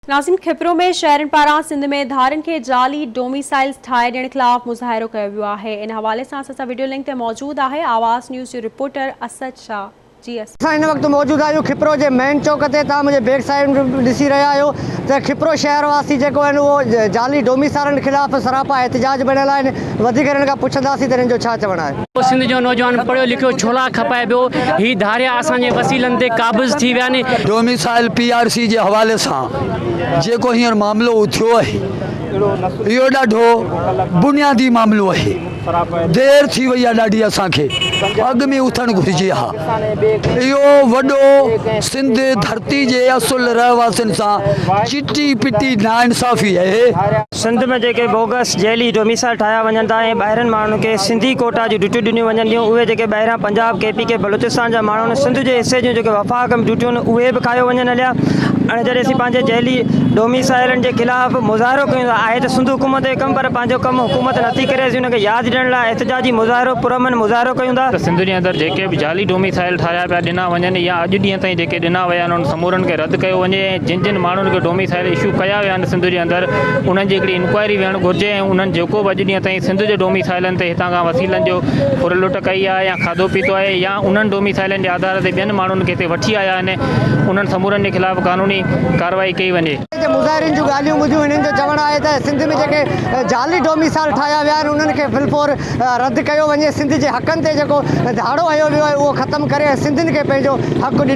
ناظرين کپرو ۾ شهرين پاران سنڌ ۾ ڌارين کي جعلي ڊوميسائلز ٺاهي ڏيڻ خلاف مظاهرو ڪيو ويو آهي ان حوالي سان اسان سان وڊيو لنڪ تي موجود آهي آواز نيوز جو رپورٽر اسد شاهه جي اسد. اسان هن وقت موجود آهيون کپرو جي مين چوڪ تي توهان منهنجي بيڪ سائيڊ ڏسي رهيا آهيو ته کپرو شهر واسي جيڪو آهن اهو جعلي ڊوميسائلن خلاف سراپا احتجاج بڻيل آهن وڌيڪ هنن کان پڇنداسين ته هنن جو ڇا چوڻ آهي. سنڌ جو نوجوان پڙهيو لکيو ڇولا کپائي پيو، هي ڌاريا اسان جي وسيلن تي قابض ٿي ويا آهن. ڊوميسائل پي آر سي جي حوالي سان جيڪو هينئر معاملو اٿيو آهي اهو ڏاڍو بنيادي معاملو آهي، دير ٿي وئي آهي ڏاڍي اسان کي اڳ ۾ اٿڻ گهرجي ها، اهو وڏو سنڌ ڌرتي جي اصل رهواسين سان چٽي پٽي ناانصافي آهي. سنڌ ۾ جيڪي بوگس جعلي ڊوميسائل ٺاهيا وڃن ٿا ۽ ٻاهرين ماڻهن کي سنڌي ڪوٽا جون ڊيوٽيون ڏنيون وڃن ٿيون اهي جيڪي ٻاهريان پنجاب ڪي پي ڪي بلوچستان جا ماڻهو آهن سنڌ جي حصي جون جيڪي وفاق ۾ ڊيوٽيون آهن اهي به کايو وڃن هليا ۽ جڏهن اسين پنهنجي جعلي ڊوميسائلن جي خلاف مظاهرو ڪيون ٿا آهي ته سنڌ حڪومت جو ڪم پر پنهنجو ڪم حڪومت نٿي ڪري اسين ان کي ياد ڏيڻ لاء احتجاجي مظاهرو پرامن مظاهرو ڪيون ٿا. ته سنڌ جي اندر جيڪي به جعلي ڊوميسائل ٺاهيا پيا ڏنا وڃن يا اڄ ڏينهن تائين جيڪي ڏنا ويا آهن انهن سمورن کي رد ڪيو وڃي ۽ جن جن ماڻهن کي ڊوميسائل اشو ڪيا ويا آهن سنڌ جي اندر انهن جي هڪڙي انڪوائري ويهڻ گهرجي ۽ انهن جيڪو به اڄ ڏينهن تائين سنڌ جي ڊوميسائلن تي هتان کان وسيلن جو ڦر لٽ ڪئي آهي يا کاڌو پيتو آهي يا انهن ڊوميسائلن جي آڌار تي ٻين ماڻهن کي هتي وٺي آيا آهن انهن سمورن جي خلاف قانوني ڪارروائي ڪئي وڃي. جي مظاهرين جون ڳالهيون ٻڌيون هنن جو چوڻ آهي ته سنڌ ۾ جيڪي جعلي ڊوميسائل ٺاهيا ويا آهن انهن کي في الفور رد ڪيو وڃي سنڌ جي حقن تي جيڪو ڌاڙو هنيو ويو آهي اهو ختم ڪري ۽ سنڌين کي پنهنجو حق ڏنو.